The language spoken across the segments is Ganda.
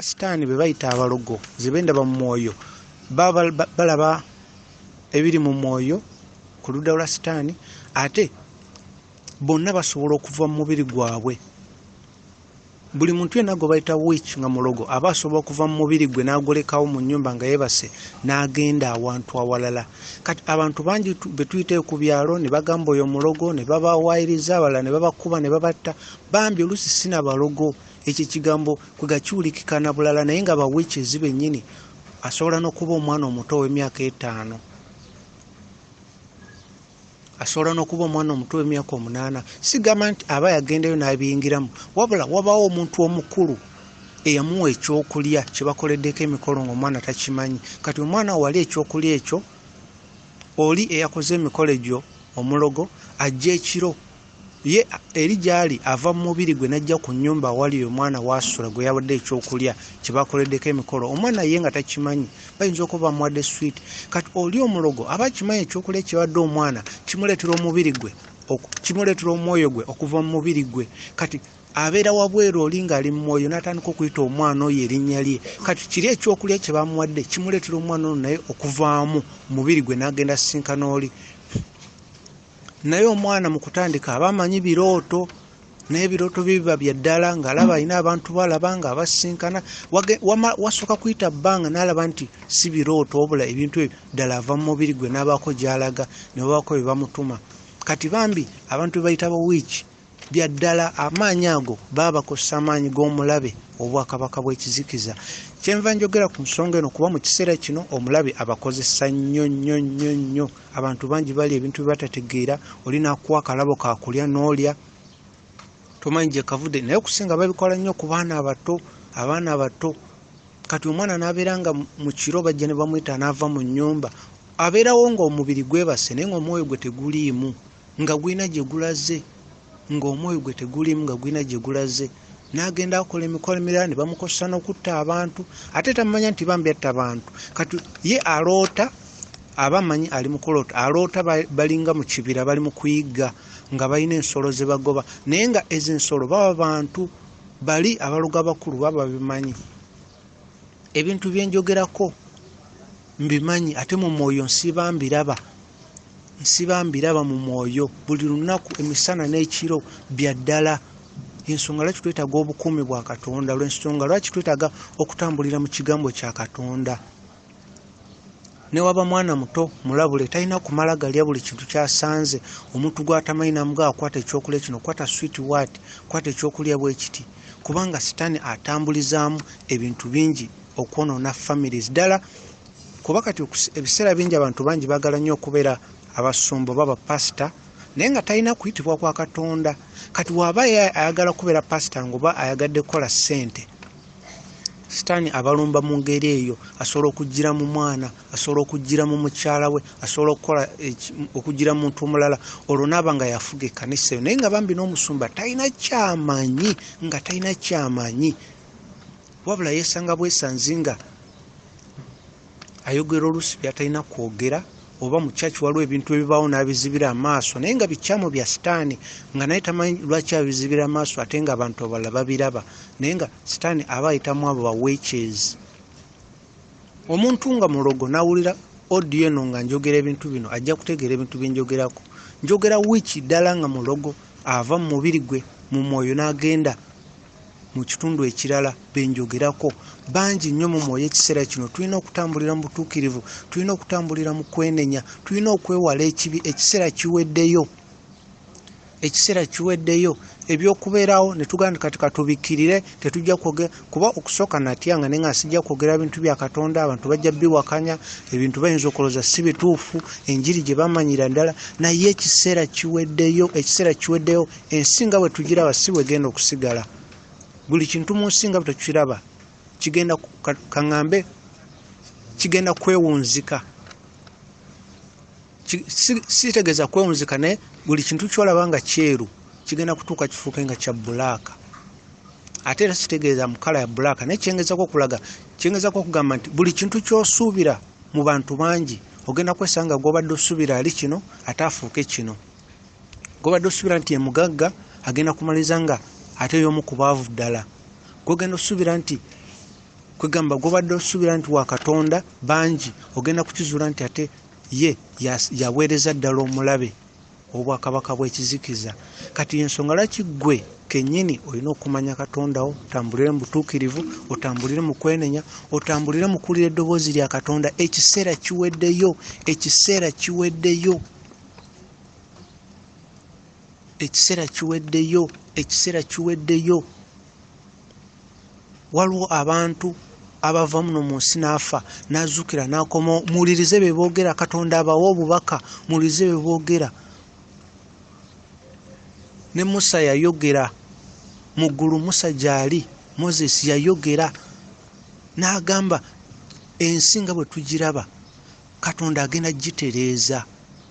Sitaani be bayita abalogo ze bendaba mu mwoyo, baba balaba ebiri mu mwoyo ku ludda lwa Sitaani, ate bonna basobola okuva mu mubiri gwabwe. Buli muntu yenna gwe bayita witch nga mulogo aba asobola okuva mu mubiri gwe n'agulekawo mu nnyumba nga yeebase n'agenda awantu awalala. Kati abantu bangi be tuyita ku byalo ne bagamba oyo mulogo, ne babawaayiriza, abalala ne babakuba ne babatta. Bambi oluusi si na balogo, ekyo ekigambo kwe gakiwulikika na bulala, naye nga ba witches bennyini asobola n'okuba omwana omuto ow'emyaka 5. Asobola n'okuba omwana omuto ow'emyaka 8. Sigamba nti aba yagendayo n'abiyingiramu, wabula wabaawo omuntu omukulu eyamuwa ekyokulya kye bakoleddeko emikolo ng'omwana takimanyi. Kati omwana wali ekyokulya ekyo, oli eyakoze emikolo egyo omulogo ajja ekiro, ye eri gy'ali ava mu mubiri gwe n'ajja ku nnyumba awali omwana w'asula gwe yawadde ekyokulya kye bakoleddeko emikolo. Omwana ye nga takimanyi, bayinza okuba bamuwadde swiiti. Kati oli omulogo aba akimanyi ekyokulya kye yawadde omwana kimuleetera omubiri gwe, kimuleetera omwoyo gwe okuva mu mubiri gwe. Kati abeera wabweru oli ng'ali mu mwoyo n'atandika okuyita omwana oyo erinnya lye. Kati kiri ekyokulya kye bamuwadde kimuleetera omwana ono naye okuvaamu mubiri gwe n'agenda asisinkana oli. Naye omwana mu kutandika aba amanyi birooto, naye ebirooto bye biba bya ddala, ng'alaba alina abantu b'alaba ng'abasisinkana. Wasooka kuyita bbanga n'alaba nti si birooto, wabula ebintu ebyo ddala ava mu mubiri gwe n'abaako gy'alaga, ne babaako bye bamutuma. Kati bambi abantu be bayita ba witch bya ddala amaanyi ago baba bakozesa amaanyi g'omulabe obwakabaka bw'ekizikiza. Kyenva njogera ku nsonga eno kuba mu kiseera kino omulabe abakozesa nnyo nnyo nnyo nnyo. Abantu bangi bali ebintu bye batategeera, oli n'akuwa akalabo ka kulya n'olya tomanyi gye kavudde, naye okusinga babikola nnyo ku baana abato, abaana abato. Kati omwana n'abeera nga mu kiro bajja ne bamuyita n'ava mu nnyumba, abeerawo ng'omubiri gwebase naye ng'omwoyo gwe teguliimu, nga gulina gye gulaze, ng'omwoyo gwe teguliimu nga gulina gye gulaze. N'agenda akola emikolo emirala ne bamukozesa n'okutta abantu, ate tamanya nti bambi atta bantu. Kati ye aloota, aba amanyi ali mu kuloota, aloota balinga mu kibira bali mu kuyigga nga balina ensolo ze bagoba, naye nga ezo ensolo baba bantu bali abalogo abakulu baba babimanyi. Ebintu bye njogerako mbimanyi, ate mu mwoyo nsiba mbiraba, nsiba mbiraba mu mwoyo buli lunaku emisana n'ekiro bya ddala. Ensonga lwaki twetaaga obukuumi bwa Katonda, lw'ensonga lwaki twetaaga okutambulira mu kigambo kya Katonda. Ne waba mwana muto mulabule, talina kumala galya buli kintu ky'asanze. Omuntu gw'atamanyi n'amugamba kwata ekyokulya kino, kwata sweet what, kwata ekyokulya bwe kiti, kubanga Sitaani atambulizaamu ebintu bingi okwonoona families. Ddala kuba kati ebiseera bingi abantu bangi baagala nnyo okubeera abasumba oba bapasita, naye nga talina kuyitibwa kwa Katonda. Kati bw'aba ye ayagala kubeera pasita ng'oba ayagadde kukola ssente, Sitaani abalumba mu ngeri eyo. Asobola okujjira mu mwana, asobola okujjira mu mukyala we, asobola okukola okujjira mu muntu omulala, olwo n'aba nga yafuga ekkanisa eyo. Naye nga bambi n'omusumba talina kyamanyi, nga talina kyamanyi, wabula yeesanga bwesanzi nga ayogera oluusi by'atalina kwogera, oba mu church waliwo ebintu ebibaawo n'abizibira amaaso, naye nga bikyamu bya Sitaani, nga naye tamanyi lwaki abizibira amaaso, ate nga abantu abalala babiraba, naye nga Sitaani aba ayitamu abo ba witches. Omuntu nga mulogo n'awulira audio eno nga njogera ebintu bino, ajja kutegeera ebintu bye njogerako. Njogera witch ddala nga mulogo ava mu mubiri gwe mu mwoyo n'agenda mu kitundu ekirala be njogerako. Bangi nnyo mu mwoyo ekiseera kino. Tulina okutambulira mu butuukirivu, tulina okutambulira mu kwenenya, tulina okwewala ekibi. Ekiseera kiweddeyo, ekiseera kiweddeyo. Ebyokubeerawo ne tugamba nti kati katubikkirire, tetujja kwogera, kuba okusooka natyanga naye nga sijja kwogera bintu bya Katonda, abantu bajja biwakanya, ebintu bayinza okulowooza si bituufu, enjiri gye bamanyira ddala. Naye ekiseera kiweddeyo, ekiseera kiweddeyo. Ensi nga bwe tugiraba si bw'egenda okusigala. Buli kintu mu nsi nga bwe tukiraba kigenda kaŋŋambe kigenda kwewunzika. Sitegeeza kwewunzika, naye buli kintu ky'olaba nga kyeru kigenda kutuuka kifuuke nga kya bulaaka. Ate era sitegeeza mu kkala ya bulaaka, naye kyengezaako okulaga, kyengezaako okugamba nti buli kintu ky'osuubira mu bantu bangi ogenda kwesanga gw'obadde osuubira ali kino ate afuuke kino. Gw'obadde osuubira nti ye mugagga agenda kumaliriza nga ate y'omu ku baavu ddala. Gw'ogenda osuubira nti Kwegamba gw'obadde osuubira nti wa Katonda bangi, ogenda kukizuula nti ate ye yaweereza ddala omulabe obwakabaka bw'ekizikiza. Kati ensonga lwaki ggwe kennyini olina okumanya Katonda wo, otambulire mu butuukirivu, otambulire mu kwenenya, otambulire mu kuwulira eddoboozi lya Katonda. Ekiseera kiweddeyo, ekiseera kiweddeyo, ekiseera kiweddeyo, ekiseera kiweddeyo. Waliwo abantu abava muno mu nsi n'afa n'azuukira n'akomawo. Muwulirize bye boogera, Katonda abawa obubaka, muwulirize bye boogera. Ne Musa yayogera mu ggulu, Musa gy'ali, Moses yayogera n'agamba ensi nga bwe tugiraba Katonda agenda gitereeza.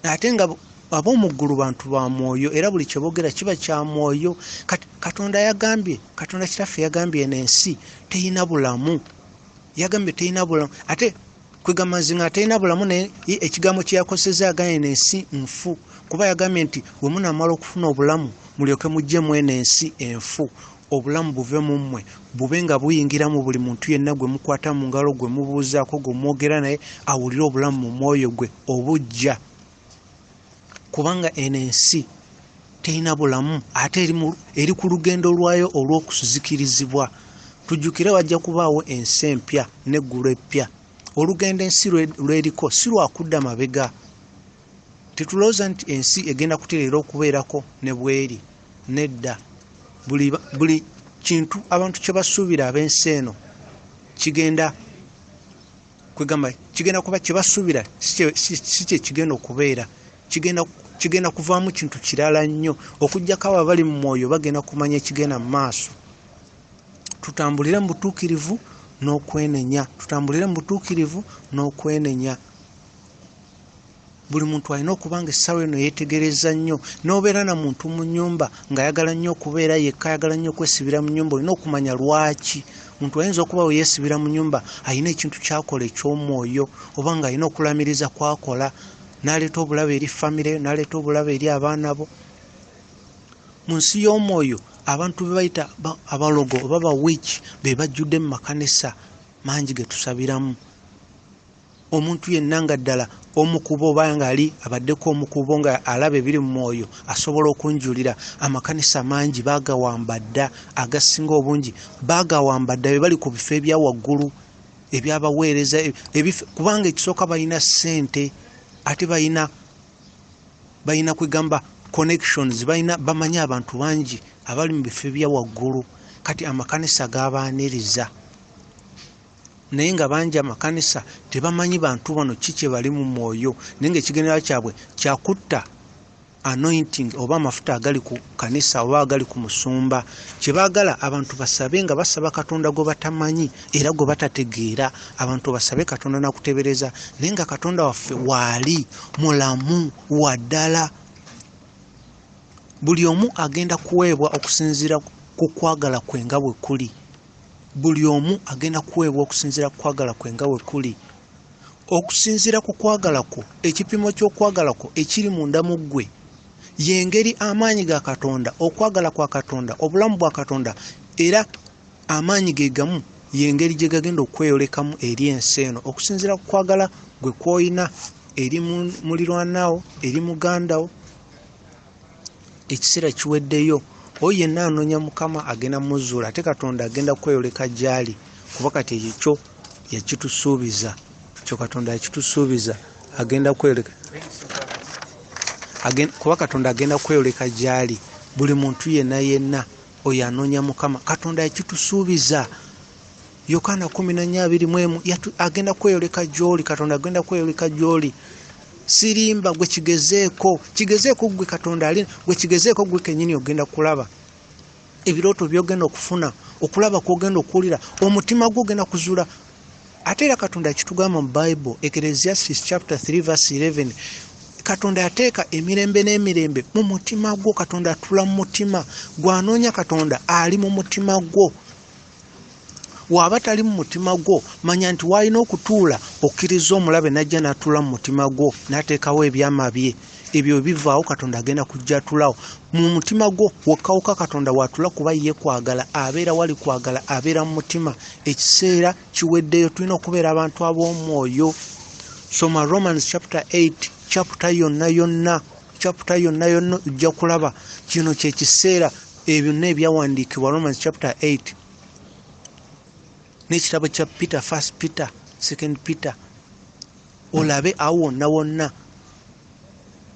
Ate nga ab'omu ggulu bantu ba mwoyo, era buli kye boogera kiba kya mwoyo. Kati Katonda yagambye, Katonda Kitaffe yagambye eno ensi teyina bulamu, yagambye teyina bulamu. Ate kwegamba nze nga teyina bulamu, naye ekigambo kye yakozesezza yagambye eno ensi nfu, kuba yagambye nti bwe munaamala okufuna obulamu mulyoke mujje mu eno ensi enfu, obulamu buve mu mmwe, bube nga buyingira mu buli muntu yenna gwe mukwata mu ngalo, gwe mubuuzaako, gwe mwogera naye, awulire obulamu mu mwoyo gwe obujja. Kubanga eno ensi terina bulamu, ate eri ku lugendo lwayo olw'okuzikirizibwa. Tujjukire wajja kubaawo ensi empya n'eggulu eppya. Olugendo ensi lweriko si lwa kudda mabega. Tetulowooza nti ensi egenda kutereera okubeerako ne bw'eri, nedda. Buli kintu abantu kye basuubira ab'ensi eno kigenda kwegamba, kigenda kuba kye basuubira si kye kigenda okubeera. Kigenda kuvaamu kintu kirala nnyo. Okuggyako abo abali mu mwoyo bagenda kumanya ekigenda mu maaso. Tutambulire mu butuukirivu n'okwenenya, tutambulire mu butuukirivu n'okwenenya. Buli muntu alina okuba nga essaawa eno yeetegereza nnyo. N'obeera na muntu mu nnyumba ng'ayagala nnyo okubeera yekka, ayagala nnyo okwesibira mu nnyumba, olina okumanya lwaki. Omuntu ayinza okuba we yeesibira mu nnyumba alina ekintu ky'akola eky'omwoyo, oba ng'alina okulamiriza kw'akola, n'aleeta obulabe eri famire, n'aleeta obulabe eri abaana bo. Mu nsi y'omwoyo abantu be bayita abalogo oba ba witch be bajjudde mu makanisa mangi ge tusabiramu. Omuntu yenna nga ddala omu ku bo oba ng'ali abaddeko omu ku bo nga alaba ebiri mu mwoyo asobola okunjulira. Amakanisa mangi baagawamba dda, agasinga obungi baagawamba dda, be bali ku bifo ebya waggulu ebyabaweereza, kubanga ekisooka balina ssente, ate balina kwegamba connections, bamanyi abantu bangi abali mu bifo ebya waggulu. Kati amakanisa gaabaaniriza, naye nga bangi amakanisa tebamanyi bantu bano ki kye bali mu mwoyo, naye ng'ekigendererwa kyabwe kya kutta anointing oba amafuta agali ku kanisa oba agali ku musumba. Kye baagala abantu basabe nga basaba Katonda gwe batamanyi era gwe batategeera. Abantu basabe Katonda n'akuteebereza, naye nga Katonda waffe waali mulamu wa ddala. Buli omu agenda kuweebwa okusinziira ku kwagala kwe nga bwe kuli. Buli omu agenda kuweebwa okusinziira ku kwagala kwe nga bwe kuli. Okusinziira ku kwagala kwo, ekipimo ky'okwagala kwo ekiri munda mu ggwe, y'engeri amaanyi ga Katonda, okwagala kwa Katonda, obulamu bwa Katonda, era amaanyi ge gamu y'engeri gye gagenda okweyolekamu eri ensi eno. Okusinziira ku kwagala gwe kw'olina eri mulirwanaawo, eri muganda wo. Ekiseera kiweddeyo. Oyo yenna anoonya Mukama agenda muzuula, ate Katonda agenda kweyoleka gy'ali, kuba kati ekyo kyo yakitusuubiza. Kyo Katonda yakitusuubiza, agenda kweyoleka. Kuba Katonda agenda kweyoleka gy'ali buli muntu yenna yenna oyo anoonya Mukama. Katonda yakitusuubiza. Yokaana 14:21, agenda kweyoleka gy'oli. Katonda agenda kweyoleka gy'oli. Sirimba, gwe kigezeeko, kigezeeko gwe Katonda ali, gwe kigezeeko gwe kennyini ogenda kulaba ebirooto by'ogenda okufuna, okulaba kw'ogenda okuwulira, omutima gwo ogenda kuzuula. Ate era Katonda akitugamba mu Bible, Ecclesiastes chapter 3 verse 11, Katonda yateeka emirembe n'emirembe mu mutima gwo. Katonda atula mu mutima gw'anoonya. Katonda ali mu mutima gwo. W'aba tali mu mutima gwo, manya nti w'alina okutuula okkiriza omulabe n'ajja n'atuula mu mutima gwo n'ateekawo ebyama bye. Ebyo bivaawo, Katonda agenda kujja atulawo mu mutima gwo wokkawokka. Katonda waatula kuba ye kwagala, abeera wali kwagala, abeera mu mutima. Ekiseera kiweddeyo, tulina okubeera abantu ab'omwoyo. Soma Romans chapter 8, chapter yonna yonna, chapter yonna yonna, ojja kulaba kino kyekiseera, ebyo byonna ebyawandiikibwa. Romans chapter 8 n'ekitabo kya Peter, First Peter, Second Peter, olabe awo wonna wonna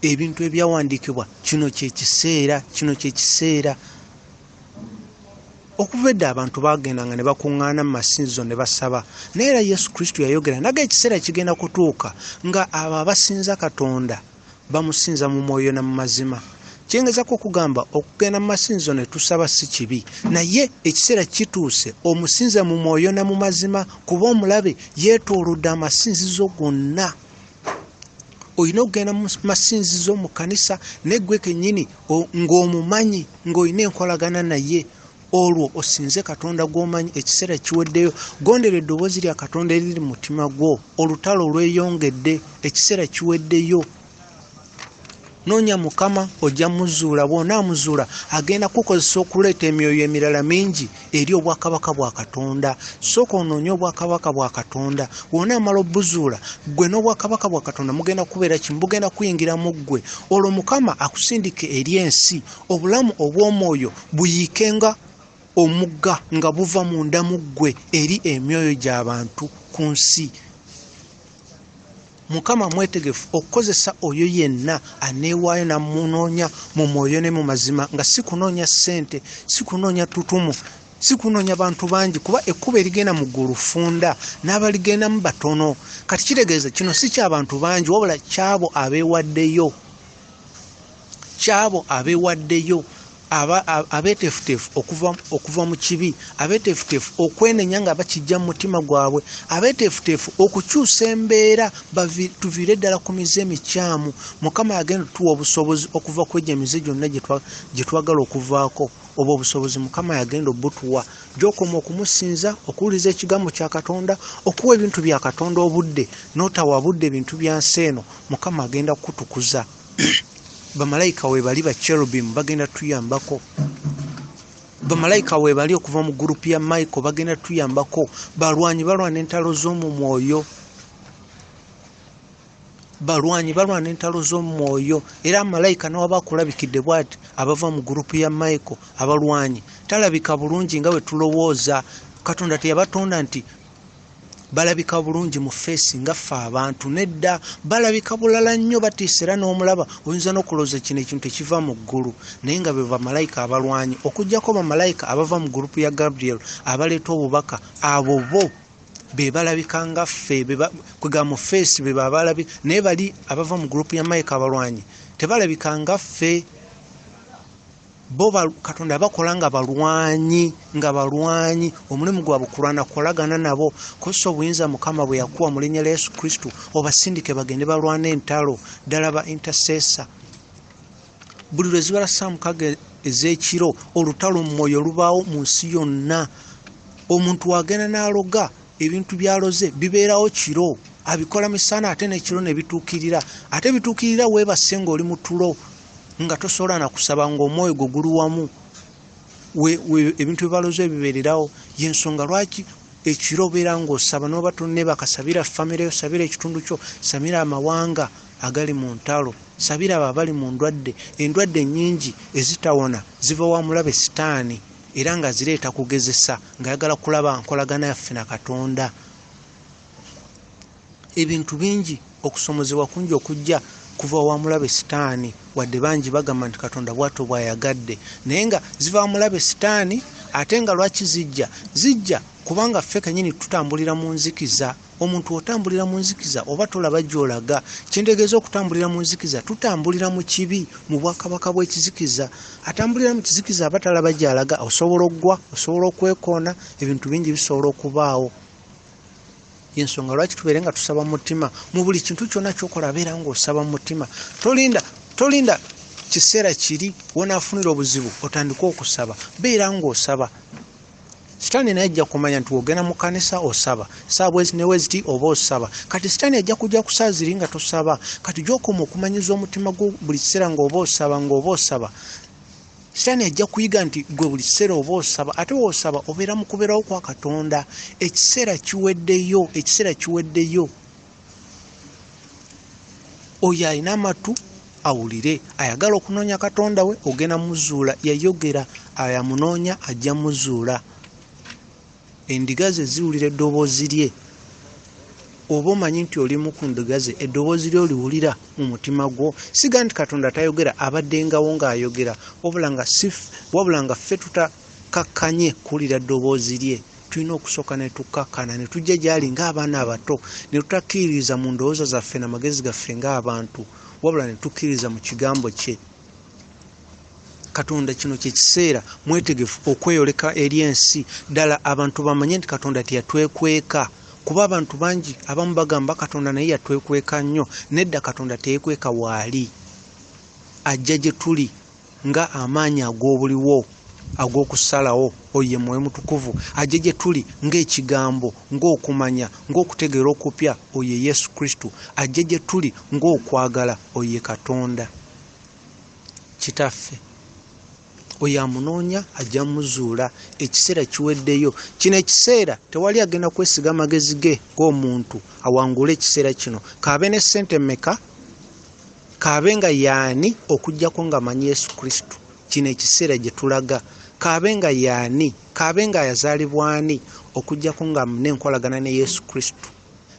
ebintu ebyawandiikibwa. Kino kyekiseera, kino kyekiseera. Okuva edda abantu bagendanga ne bakuŋŋaana mu masinzizo ne basaba, naye era Yesu Kristo yayogera naga ekiseera kigenda kutuuka nga abo abasinza Katonda bamusinza mu mwoyo na mu mazima. Kyengezako okugamba, okugenda mu masinzizo ne tusaba si kibi, naye ekiseera kituuse omusinze mu mwoyo na mu mazima, kuba omulabe yeetoolodde amasinzizo gonna. Olina okugenda mu masinzizo, mu kkanisa, neggwe kennyini ng'omumanyi, ng'olina enkolagana naye, olwo osinze Katonda gw'omanyi. Ekiseera kiweddeyo. Gondera eddoboozi lya Katonda eriri mu mutima gwo. Olutalo lweyongedde, ekiseera kiweddeyo. Noonya Mukama, ojja muzuula. Bw'onaamuzuula, agenda kukozesa okuleeta emyoyo emirala mingi eri obwakabaka bwa Katonda. Sooka onoonye obwakabaka bwa Katonda. Bw'onaamala obuzuula, ggwe n'obwakabaka bwa Katonda mugenda kubeera kimu, bugenda kuyingira mu ggwe. Olwo Mukama akusindike eri ensi, obulamu obw'omwoyo buyiike nga omugga nga buva munda mu ggwe eri emyoyo gy'abantu ku nsi. Mukama mwetegefu okukozesa oyo yenna aneewaayo namunoonya mu mwoyo ne mu mazima, nga si kunoonya ssente, si kunoonya tutumu, si kunoonya bantu bangi, kuba ekkubo erigenda mu ggulu ffunda, n'abaligendamu batono. Kati kitegeeza kino si kyabantu bangi, wabula kyabo abeewaddeyo, kyabo abeewaddeyo, abeeteefuteefu okuva mu kibi, abeeteefuteefu okwenenya nga bakijja mu mutima gwabwe, abeeteefuteefu okukyusa embeera, tuviire ddala ku mize emikyamu. Mukama yagenda otuwa obusobozi okuva ku egyo emize gyonna gye twagala okuvaako. Obwo obusobozi Mukama yagenda obutuwa gy'okoma okumusinza, okuwuliriza ekigambo kya Katonda, okuwa ebintu bya Katonda obudde, n'otawa budde ebintu bya nsi eno. Mukama agenda kukutukuza. Bamalayika weebali, ba cherubim bagenda tuyambako. Bamalayika weebali okuva mu gurupu ya Michael, bagenda tuyambako. Balwanyi balwana entalo z'omu mwoyo, balwanyi balwana entalo z'omu mwoyo. Era malayika newaba akulabikidde bwati, abava mu gurupu ya Michael abalwanyi, talabika bulungi nga bwe tulowooza. Katonda teyabatonda nti balabika bulungi mu face nga ffe abantu. Nedda, balabika bulala nnyo, batiisa, era n'omulaba oyinza n'okulowooza kino ekintu tekiva mu ggulu, naye nga be bamalayika abalwanyi. Okuggyako bamalayika abava mu gurupu ya Gabriel abaleeta obubaka, abo bo be balabika nga ffe, kwega mu face be babalabi, naye bali abava mu gurupu ya Michael abalwanyi tebalabika nga ffe. Bo Katonda bakola nga balwanyi, nga balwanyi, omulimu gwabwe kulwana, kukolagana nabo. Kozesa obuyinza Mukama bwe yakuwa mu linnya lya Yesu Kristo, obasindike bagende balwane entalo ddala. Ba intercessor, buli lwe zibala ssaawa 6 ez'ekiro, olutalo mu mwoyo lubaawo mu nsi yonna. Omuntu wagenda n'aloga, ebintu by'aloze bibeerawo kiro. Abikola misana, ate n'ekiro ne bituukirira, ate bituukirira weebase ng'oli mu tulo, nga tosobola na kusaba, ng'omwoyo gwo guli wamu. Ebintu byebaloze bibeererawo. Yensonga lwaki ekiro obeera ng'osaba, n'oba tonneebaka, sabira famire yo, sabira ekitundu kyo, sabira amawanga agali mu ntalo, sabira abo abali mu ndwadde. Endwadde nnyingi ezitawona ziva wa mulabe Sitaani, era nga zireeta kugezesa, ng'ayagala kulaba nkolagana yaffe na Katonda. Ebintu bingi, okusomozebwa kungi okujja kuva wa mulabe Sitaani, wadde bangi bagamba nti Katonda bw'atyo bw'ayagadde, naye nga ziva wa mulabe Sitaani. Ate nga lwaki zijja? Zijja kubanga ffe kennyini tutambulira mu nzikiza. Omuntu otambulira mu nzikiza oba tolaba gy'olaga. Kyentegeeza okutambulira mu nzikiza, tutambulira mu kibi, mu bwakabaka bw'ekizikiza. Atambulira mu kizikiza aba talaba gy'alaga. Osobola oggwa, osobola okwekoona, ebintu bingi bisobola okubaawo. Yensonga lwaki tubeere nga tusaba mu mutima. Mu buli kintu kyonna ky'okola, beera ng'osaba mu mutima. Tolinda, tolinda kiseera kiri wonaafunira obuzibu otandike okusaba. Beera ng'osaba. Sitaani naye ajja kumanya nti wogenda mu kkanisa osaba saabwezi neweziti oba osaba. Kati sitaani ajja kujja kusaaziri nga tosaba. Kati gy'okoma okumanyiza omutima gwo buli kiseera ng'oba osaba ng'oba osaba, sitaani ajja kuyiga nti gwe buli kiseera oba osaba, ate w'osaba obeera mu kubeerawo kwa Katonda. Ekiseera kiweddeyo, ekiseera kiweddeyo. Oyo alina amatu awulire, ayagala okunoonya Katonda we ogenda muzuula. Yayogera, ayamunoonya ajja muzuula. Endiga ze ziwulira eddoboozi lye. Oba omanyi nti oli mu ku ndiga ze, eddoboozi lye oliwulira mu mutima gwo. Siga nti Katonda tayogera, abaddengawo ng'ayogera, wabula nga ffe tutakakkanye kuwulira ddoboozi lye. Tulina okusooka ne tukkakkana ne tujja gy'ali ng'abaana abato, ne tutakkiririza mu ndowooza zaffe n'amagezi gaffe ng'abantu, wabula ne tukkiririza mu kigambo kye. Katonda kino kye kiseera mwetegefu okweyoleka eri ensi, ddala abantu bamanye nti Katonda teyatwekweka. Kuba abantu bangi abamu bagamba Katonda naye yatwekweka nnyo. Nedda, Katonda teyekweka waali, ajja gye tuli nga amaanyi ag'obuliwo ag'okusalawo. Oyo ye Mwoyo Mutukuvu. Ajja gye tuli ng'ekigambo, ng'okumanya, ng'okutegeera okupya. Oyo ye Yesu Kristo. Ajja gye tuli ng'okwagala. Oyo ye Katonda Kitaffe. Oyo amunoonya ajja muzuula. Ekiseera kiweddeyo. Kino ekiseera tewali agenda kwesiga magezi ge ng'omuntu awangule ekiseera kino, kaabe ne ssente mmeka, kaabe nga yaani, okuggyako ng'amanyi Yesu Kristo. Kino ekiseera gye tulaga, kaabe nga yaani, kaabe nga yazaalibwa ani, okuggyako nga n'enkolagana ne Yesu Kristo,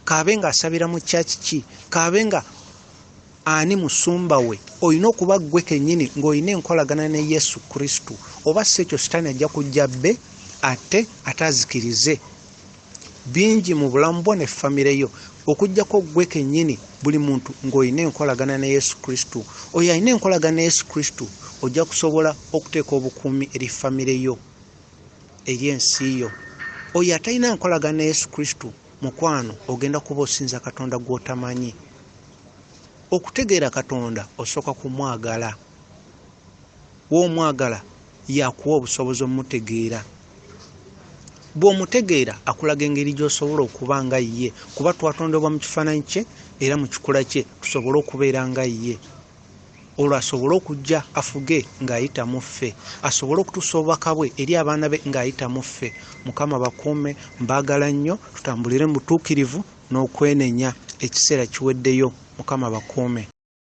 kaabe ng'asabira mu kyaki ki, kaabe nga ani musumba we, olina okuba ggwe kennyini ng'olina enkolagana ne Yesu Kristo. Oba si ekyo, sitaani ajja kujja bbe ate atazikirize bingi mu bulamu bwo ne famire yo, okuggyako ggwe kennyini buli muntu ng'olina enkolagana ne Yesu Kristo. Oyo alina enkolagana ne Yesu Kristo ojja kusobola okuteeka obukuumi eri famire yo, eri ensi yo. Oyo atalina nkolagana ne Yesu Kristo, mukwano, ogenda kuba osinza Katonda gw'otamanyi. Okutegeera Katonda osooka kumwagala. W'omwagala yakuwa obusobozi omutegeera. Bw'omutegeera akulaga engeri gy'osobola okuba nga ye, kuba twatondebwa mu kifaananyi kye era mu kikula kye, tusobole okubeera nga ye. Olwo asobole okujja afuge ng'ayita mu ffe, asobole okutuusa obubaka bwe eri abaana be ng'ayita mu ffe. Mukama bakuume, mbaagala nnyo, tutambulire mu butuukirivu n'okwenenya. Ekiseera kiweddeyo. Mukama bakuume.